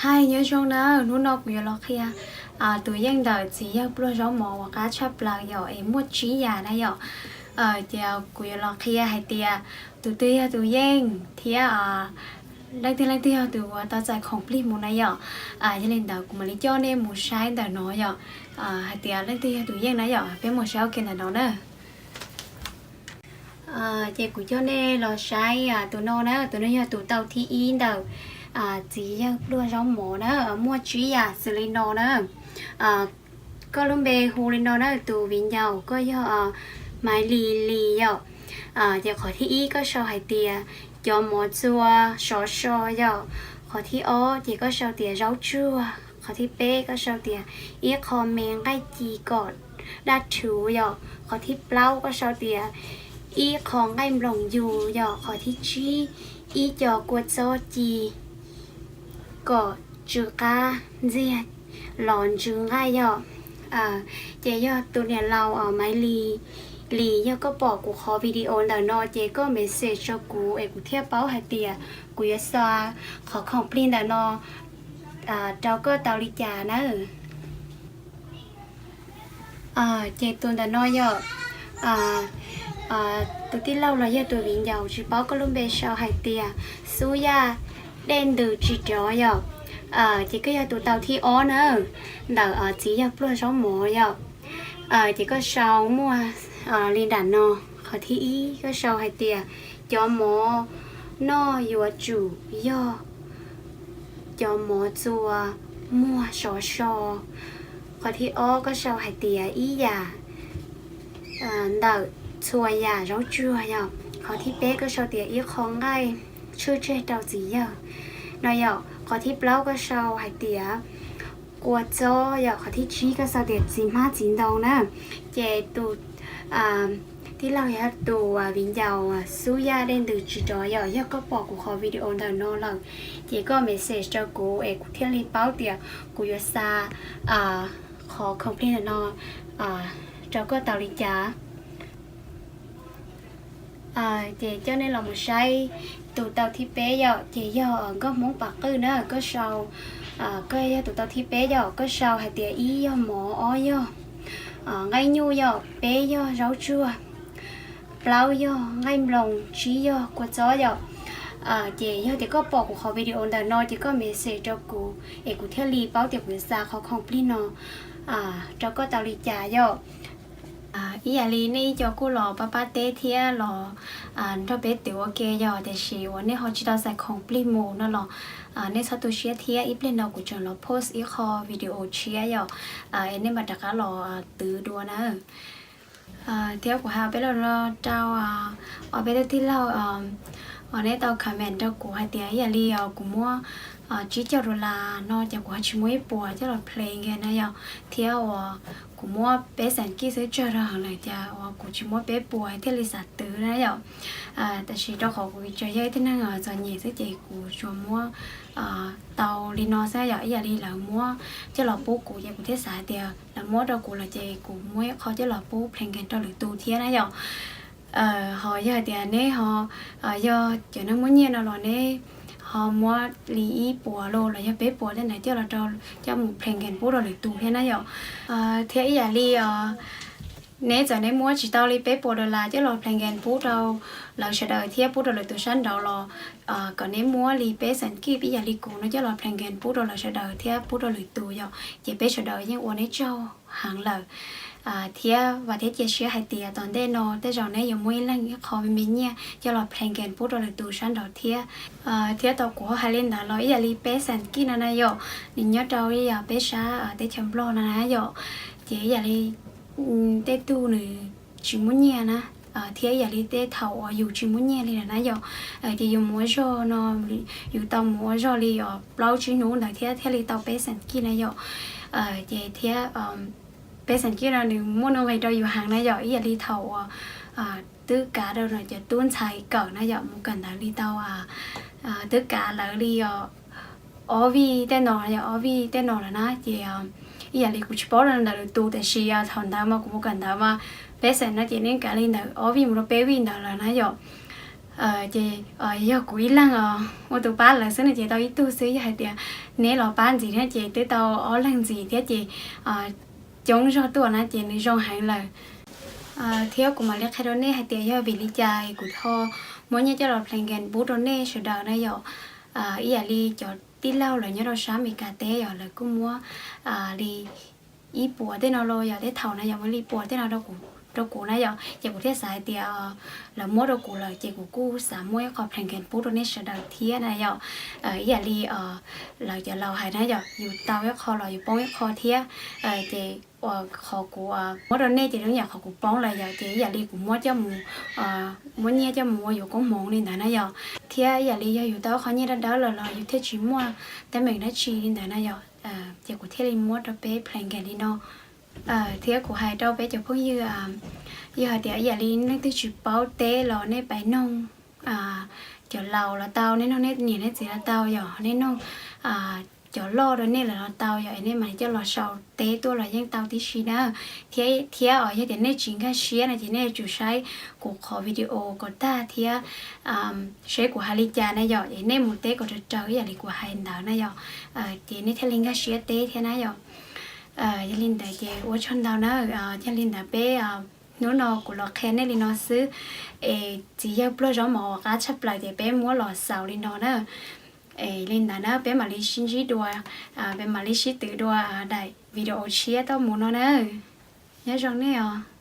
Hais nyob zoo na, hnub no kuv yuav los qhia tus yeej ntawm txiv yawg pluag zaub mov uas qab tshaj plaws yom, es muaj tsib yam na yom. Ces kuv yuav los qhia hais tias tus twg yog tus yeej thiab leej twg leej twg yog tus uas tau txais khoom plig mus na yom. Yog li ntawd kuv mam li coj nej mus saib ntawm no yom, hais tias leej twg yog tus yeej na yom. Peb mus saib ua ke ntawm no na. Ces kuv coj nej los saib tus no na, tus no yog tus tau thib ib ntawm txiv yawg pluag zaub mov na, muaj tsib yam xws li no na. Koj lub npe hu li no na, tus viv ncaus koj yog Maiv Lis Lis yom. Ces qhov thib ib koj sau hais tias cov mov txua sov so yom. Qhov thib ob ces koj sau tias zaub tsuag. Qhov thib peb koj sau tias ib qho me nqaij ci kom daj rhuv yom. Qhov thib plaub koj sau tias ib qho nqaij nploos yus yom. Qhov thib tsib ib co kua txob ci kom tsw qab ntxiag los ntsw nqaij yom. Ces yog tus niam laus Maiv Lis Lis, yog koj pom kuv qhov video ntawm no ces koj message rau kuv es kuv thiaj paub hais tias kuv yuav xa qhov khoom plig ntawm no rau koj tau li cas na. Ces tus ntawm no yog tus tij laug los yog tus viv ncaus, tsis paub koj lub npe, sau hais tias Xub Yaj Dej Ntws Tsis Rov yom. Ces koj yog tus tau thib ob na, ntawm txiv yawg pluag zaub mov yom. Ces koj sau muaj li nram no. Qhov thib ib koj sau hais tias cov mov noj yuav tsum yog cov mov txua muag sov so. Qhov thib ob koj sau hais tias ib yam ntawm txhua yam zaub tsuag yom. Qhov thib peb koj sau tias ib qho nqaij tshwj tseg rau txiv yawg no yom. Qhov thib plaub koj sau hais tias kua txob yom. Qhov thib tsib koj sau tias txiv hmab txiv ntoo na. Ces tus tij laug yog tus viv ncaus Xub Yaj Dej Ntws Tsis Rov yom. Yog koj pom kuv qhov video ntawm no lawm ces koj message rau kuv es kuv thiaj li paub tias kuv yuav xa qhov khoom plig ntawm no rau koj tau li cas. Ces coj nej los mus saib tus tau thib peb yom, ces yog nkauj Hmoob Pam Qwj na. Koj sau, koj yog tus tau thib peb yom, koj sau hais tias ib yog mov, ob yog nqaij nyuj yom, peb yog zaub tsuag, plaub yog nqaij nploos, tsib yog kua txob yom. Ces yog tias koj pom kuv qhov video ntawm no ces koj message rau kuv es kuv thiaj li paub tias kuv yuav xa qhov khoom plig no rau koj tau li cas yom. Ib yam li nej ib co kuj los pab pab teb thiab los nrog peb twv ua ke yom, tiam sis uas nej ho tsis tau txais khoom plig mus no los nej txhob tu siab thiab. Ib pliag no kuv tseem los post ib qho video tshiab yom, es nej mam rov qab los twv dua na. Thiab kuv hais peb los rau ob peb tug tij laug uas nej tau comment rau kuv hais tias ib yam li kuv muab tsib caug dollar no ces kuv ho tsis muab ib puas coj los play game na yom, thiab uas kuv muab peb xees kij xwb tsawg rau heev lawm ces uas kuv tsis muab peb puas thiaj li xav twv na yom. Tab sis rau qhov kuv tsuas yog ib tug neeg txom nyem xwb ces kuv tsuas muab tau li no xwb yom. Ib yam li lawv muab coj los pub kuv ces kuv thiaj xav hais tias lawv muab rau kuv lawm ces kuv muab ib qho coj los pub play game rau lwm tus thiab na yom. Ho yog hais tias neb ho yog cov neeg muaj nyiaj no los neb ho muab li ib puas los los yog peb puas tej ntawd coj los rau, coj mus play game pub rau lwm tus thiab na yom. Thiab ib yam li neb txawm neb muab tsis tau li peb puas dollar coj los play game pub rau lawv sawv daws thiab pub rau lwm tus sab nraud los kom neb muab li peb xees kij ib yam li kuv no coj los play game pub rau lawv sawv daws thiab pub rau lwm tus yom, ces peb sawv daws yeej ua neb tsaug heev lawm. Thiab vam thiab cia siab hais tias tom ntej no tej zaum neb yuav muaj ib leeg ib qho me me nyiaj coj los play game pub rau lwm tus sab nraud thiab. Thiab tau kuv ho hais li ntawd los ib yam li peb xees kij no na yom, nws nyob rau ib yam peb sab teb chaws Nplog no na yom, ces ib yam li tej tug nws tsis muaj nyiaj na, thiab ib yam li tej thaum uas yus tsis muaj nyiaj li lawm na yom, ces yus mus ua zog no, yus tau mus ua zog li plaub tsib hnub ntawd thiab thiaj li tau peb xees kij na yom. Ces thiab peb xees kij no nws muaj nuj nqis rau yus heev na yom, ib yam li thaum uas twb kav rau cov tub ntxhais kawm na yom, mus kawm ntawv li tau twb kav lawv li ob vij tej no, yog ob vij tej no lawm na, ces ib yam li kuv tsis paub ntawm lwm tus, tiam sis thaum ntawd mas kuv mus kawm ntawv mas peb xees no ces nws kav li ntawm ob vij mus rau peb vij ntawd lawm na yom. Ces yog kuv ib leeg ua tus pab lawv xwb no ces tau ib tug xwb, yog hais tias neb los pab ntxiv no ces twb tau ob leeg ntxiv thiab ces coob zog tuaj na ces nws zoo heev lawm. Thiab kuv mam li qhia rau nej hais tias yog vim li cas kuv ho muab nyiaj coj los plan game pub rau nej sawv daws na yom. Ib yam li cov tij laug lawv nyob rau sab Amelikas teb yom, lawv kuj muab li ib puas tej no los yog tej thaum na yog muab li puas tej no rau kuv na yom, ces kuv thiaj xav hais tias lawv muab rau kuv lawm ces kuv kuj xav muab ib qho plan game pub rau nej sawv daws thiab na yom. Ib yam li lawv cov laus hais na yom, yus tau ib qho los yus poob ib qho thiab. Ces qhov kuv muab rau nej ces zoo yam qhov kuv poob lawm yom, ces ib yam li kuv muab coj mus, muab nyiaj coj mus ua yus koob hmoov li ntawd na yom. Thiab ib yam li yog yus tau qhov nyiaj dawb dawb lawm los yus thiaj tsis muaj teeb meem dab tsi li ntawd na yom. Ces kuv thiaj li muab rau peb plan game li no. Thiab kuv hais rau peb cov phooj ywg, yog hais tias ib yam li leej twg tsis paub teb los nej pais noog cov laus los tau, nej noog nej niam nej txiv los tau yom, nej noog cov loj rau nej lawm los tau yom, es nej mam li coj los sau teb tuaj los yeej tau tib si na. Thiab os, yog tias nej tsis nkag siab no ces nej yuav tsum saib kuv qhov video kom tag thiab saib kuv hais li cas na yom, es nej mus teb kom raws raws ib yam li kuv hais ntawd na yom. Ces nej thiaj li nkag siab teb thiab na yom. Yog li ntawd ces ua tsaug ntau na. Yog li ntawd peb, hnub no kuv los qhia nej li no xwb, es txiv yawg pluag zaub mov uas qab tshaj plaws ces peb muab los xaus li no na. Es li ntawd na peb mam li sib ntsib dua, peb mam li sib twv dua daim video tshiab tuaj mus no na. Nyob zoo nej os.